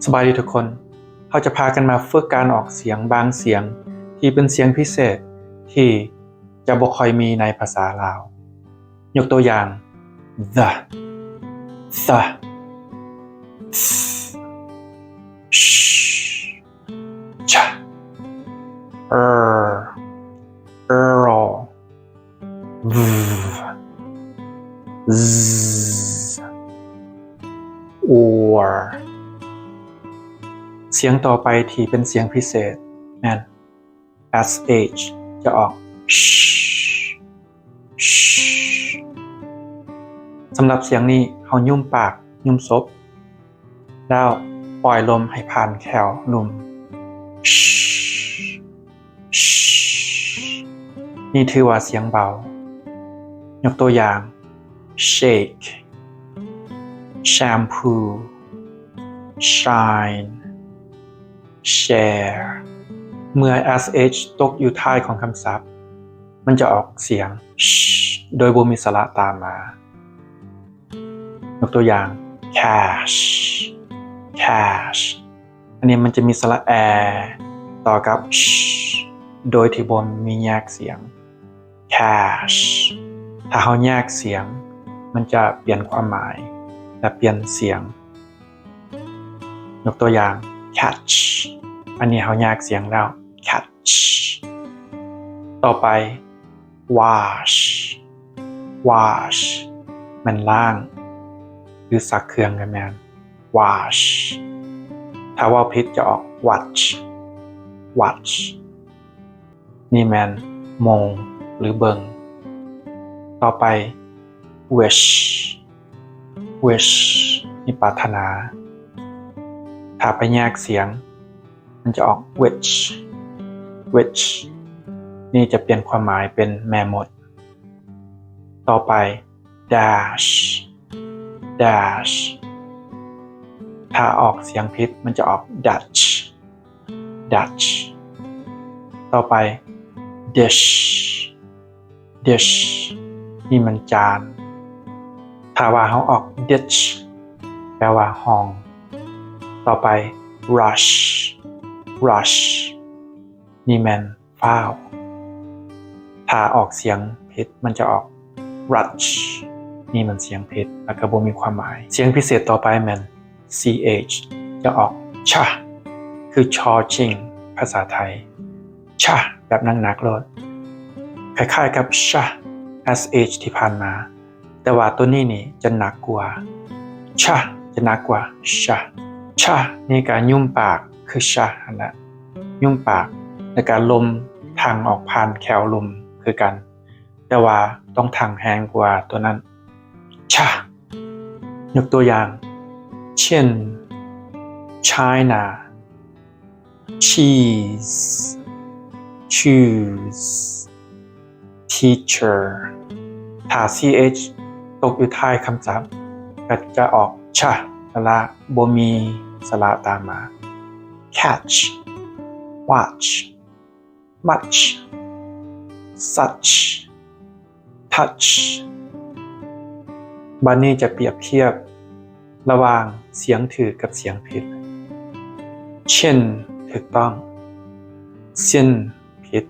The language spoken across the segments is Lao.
ສະບາຍດີທຸກຄົນ, ເຮົາຈະພາກັນມາຝຶກການອອກສຽງບາງສຽງທີ່ເປັນສຽງພິເສດທີ່ຈະບໍ່ຄ່ອຍມີໃນພາສາລາວ. ຍົກຕົວຢ່າງ the, the, th, sh, ch, er, er, v, z, or. ສຽງຕໍ່ໄປທີ່ເປັນສຽງພິເສດແມ່ນ sh ຈະອອກ sh, sh. ສຳລັບສຽງນີ້ເຮົາຍຸ້ມປາກ, ຍຸ້ມສົບ ແລ້ວປ່ອຍລົມໃຫ້ຜ່ານແຂ້ວລຸ່ມ sh, sh. ນີ້ຖືວ່າສຽງເບົາ. ຍົກຕົວຢ່າງ shake, shampoo, shine, share. ເມື່ອ sh ຕົກຢູ່ທ້າຍຂອງຄຳສັບ, ມັນຈະອອກສຽງ sh ໂດຍບໍ່ມີສະຫຼະຕາມມາ. ຍົກຕົວຢ່າງ cash, cash. ອັນນີ້ມັນຈະມີສະຫຼະແອຕໍ່ກັບ sh ໂດຍທີ່ບໍ່ມີແຍກສຽງ cash. ຖ້າເຮົາແຍກສຽງ ມັນຈະປ່ຽນຄວາມໝາຍ ແລະ ປ່ຽນສຽງ. ຍົກຕົວຢ່າງ catch. ອັນນີ້ເຮົາແຍກສຽງແລ້ວ catch. ຕໍ່ໄປ wash, wash ແມ່ນລ້າງ ຫຼື ຊັກເຄື່ອງກໍແມ່ນ wash. ຖ້າເວົ້າຜິດຈະອອກ watch, watch. ນີ້ແມ່ນໂມງ ຫຼື ເບິ່ງ. ຕໍ່ໄປ wish, wish ນີ້ປາດຖະໜາ. ຖ້າໄປແຍກສຽງ ມັນຈະອອກ witch, witch. ນີ້ຈະປ່ຽນຄວາມໝາຍເປັນແມ່ມົດ. ຕໍ່ໄປ dash, dash. ຖ້າອອກສຽງຜິດ ມັນຈະອອກ dash, dash. ຕໍ່ໄປ dish, dish. ນີ້ມັນຈານ. ຖ້າວ່າເຮົາອອກ ditch ແປວ່າຮ່ອງ. ຕໍ່ໄປ rush, rush. ນີ້ແມ່ນ ຟ້າວ. ຖ້າອອກສຽງຜິດ ມັນຈະອອກ rush. ນີ້ມັນສຽງຜິດ ແລ້ວກໍບໍ່ມີຄວາມໝາຍ. ສຽງພິເສດຕໍ່ໄປແມ່ນ ch ຈະອອກ chah ຄື ຊໍຊິງ ພາສາໄທ chah ແບບໜັກໆໂລດ ຄ້າຍໆກັບ shah, sh ທີ່ຜ່ານມາ. ແຕ່ວ່າຕົວນີ້ນີ້ຈະໜັກກວ່າ chah ຈະໜັກກວ່າ shah. Chah ນີ້ກໍຍຸ້ມປາກຄື shah ຫັ້ນລະ, ຍຸ້ມປາກ ແລ້ວກໍລົມຖັ່ງອອກຜ່ານແຂ້ວລຸ່ມຄືກັນ, ແຕ່ວ່າຕ້ອງຖັ່ງແຮງກວ່າຕົວນັ້ນ. Chah. ຍົກຕົວຢ່າງ chin, china, cheese, choose, teacher. ຖ້າ ch ຕົກຢູ່ທ້າຍຄຳສັບ ກໍຈະອອກ chah ສະຫຼະ ບໍ່ມີສະຫຼະຕາມມາ. Catch, watch, much, such, touch. ບັດນີ້ຈະປຽບທຽບລະຫວ່າງສຽງຖືກກັບສຽງຜິດ. Chin ຖືກຕ້ອງ, sin ຜິດ,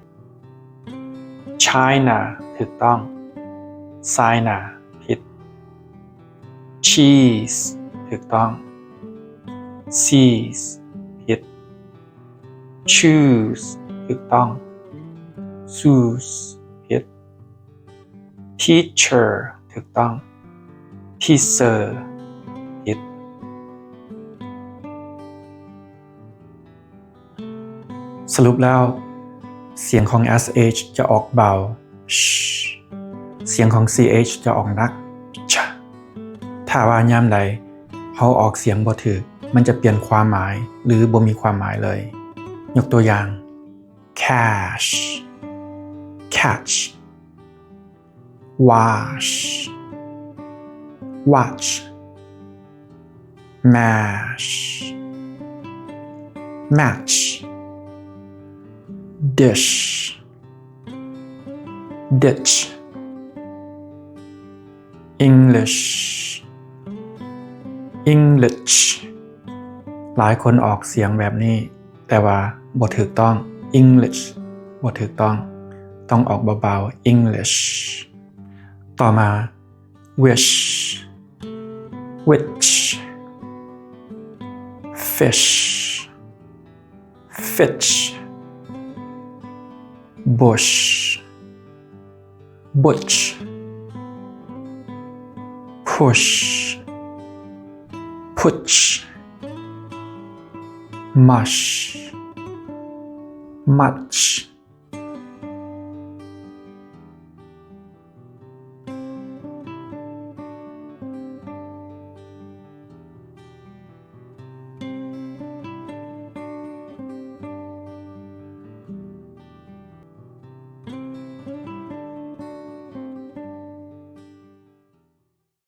china ຖືກຕ້ອງ, sina ຜິດ, cheese ຖືກຕ້ອງ, sees ຜິດ, choose ຖືກຕ້ອງ, soos ຜິດ, teacher ຖືກຕ້ອງ, teaser ຜິດ. ສະຫຼຸບແລ້ວ ສຽງຂອງ sh ຈະອອກເບົາ sh, ສຽງຂອງ ch ຈະອອກໜັກ chah. ຖ້າວ່າຍາມໃດເຮົາອອກສຽງບໍ່ຖືກ ມັນຈະປ່ຽນຄວາມໝາຍ ຫຼື ບໍ່ມີຄວາມໝາຍເລີຍ. ຍົກຕົວຢ່າງ cash, catch, wash, watch, mash, match, dish, ditch, English, English, ຫຼາຍຄົນອອກສຽງແບບນີ້ ແຕ່ວ່າບໍ່ຖືກຕ້ອງ. English ບໍ່ຖືກຕ້ອງ, ຕ້ອງອອກເບົາໆ English. ຕໍ່ມາ wish, which, fish, fitch, bush, butch, push, putch, mush, much,